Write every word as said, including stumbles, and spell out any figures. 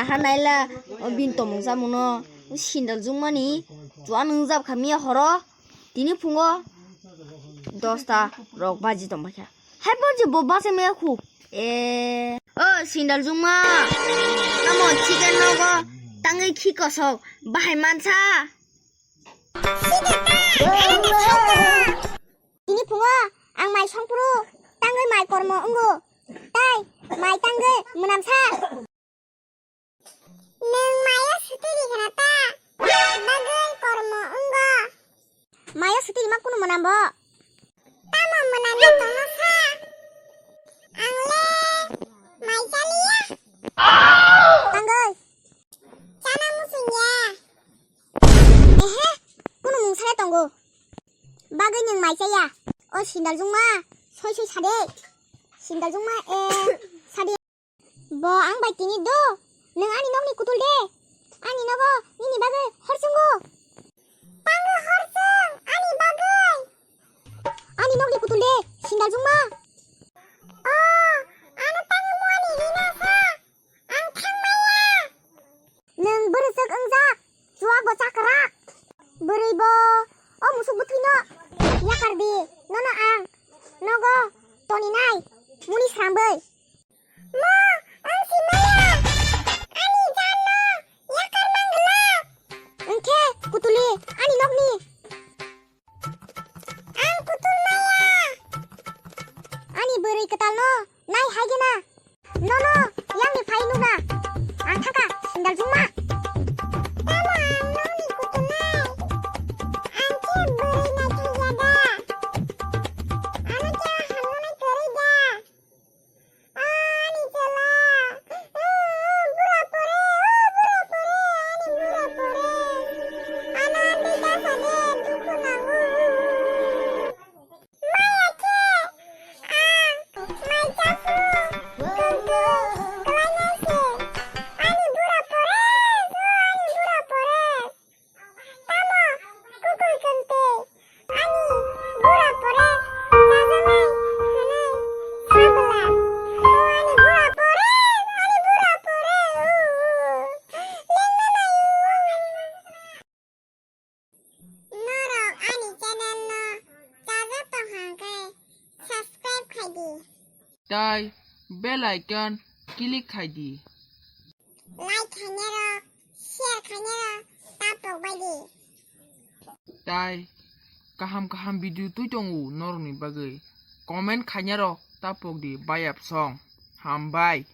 Aha naila o bini tomung chamungno sindal jungmani chua nung jab kha miya horo tini phungo dosta rok baji tong bakha. Hai bo je bo base me khu. E o sindal jungma tamo chicken nogo tangwi khi kosok bahai mansa. Tini phungo ang mai songphuru tangwi mai kormo wngo. Tai mai tangwi mwnamsa. Nwng mayo sutiri khna ta bagwi kormo wngo. Mayo sutiri ma kunu mwnambo. Tamo mwnamya tongno sa. Ang le mai chaliya. Tangwi. Chana muchungya. Ehe, kunu mungsale tongo. Bagwi nwng mai chaya. O sindal jungma, soi soi sade. Sindal jungma, e, sade. Bo ang bai tini do. Nwng ani nokni kutul de. Ani nogo nini bagwi hor chungo. Tango hor chung ani bagwi. Ani nokni kutul de, sindal jungma. O, ano tango muani rina sa. Ang thangmaya. Nwng bwrwswk wngjak, chuak bo chakrak. Bwrwi bo o musuk bwthwino yakar di, nono ang nogo toninai muni srambwi. Mo, ang si maya, ani janno yakar manglak. Wngkhe kutuli ani nokni. Ang kutul maya. Ani bwrwi kwtalno nai hai gena. Nono yangni phai nukna. Ang thaka sindal jungma. Tamo ang nokni kutul nai. Ang khe bwrwi naithok ya da. Ano khe hamnani kwrwi da. Ani chwla. Bura pore, o bura pore, ani bura pore. Ano bida sade dukhu nango. Maya khe ang mai chasu tongtwi kwlainai se. Ani bura pore, o ani bura pore. Tamo kutul kante ani bura pore chajaknai hwnwi sa bwla. O ani bura pore, ani bura pore, u, u. Lengna nai u. Norok ani channel no chajak tong hwnkhe subscribe khai di. Tai bell icon click khai di. Like khainai rok, share khainai rok ta pok bai di. Tai kaham kaham video twi tongo norokni bagwi. Comment khainai rok ta pok di bayap song. Hambai.